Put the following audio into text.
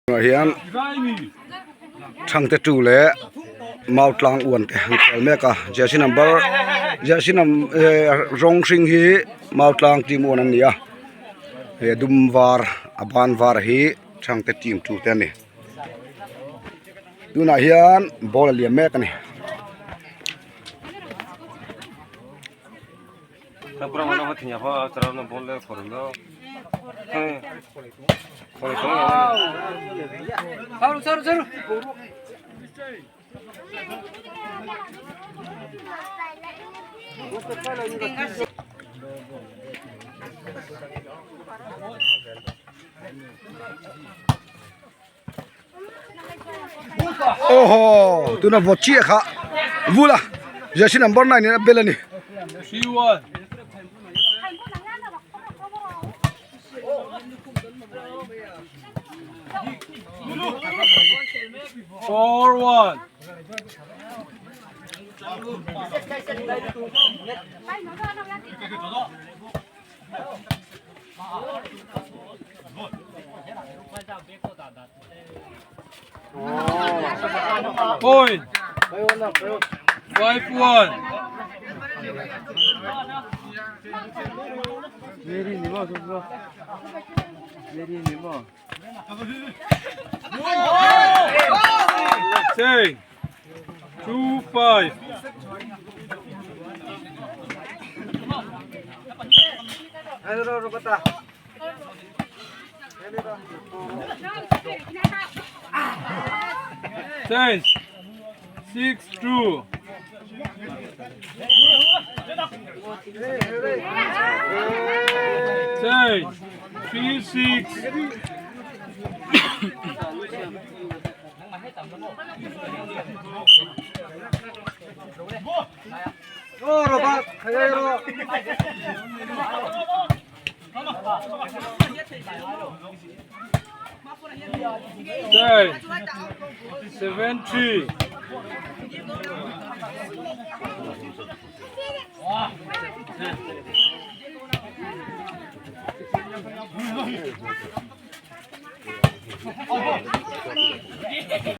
Tunah hian Thangte tu leh mau tlang uan te an khel mek a jersey number jersey eh rawng hring hi mau tlang team uan an ni a he dum var a ban var hi Thangte team tu te a ni tunah hian ball a liam mek a ni. Aw haw tuna vawt chiah kha vula jersey number 9 in a bel ani. Point. 5-1. 10 2 5. 10 6 2. 10 3 6. 10 7 3.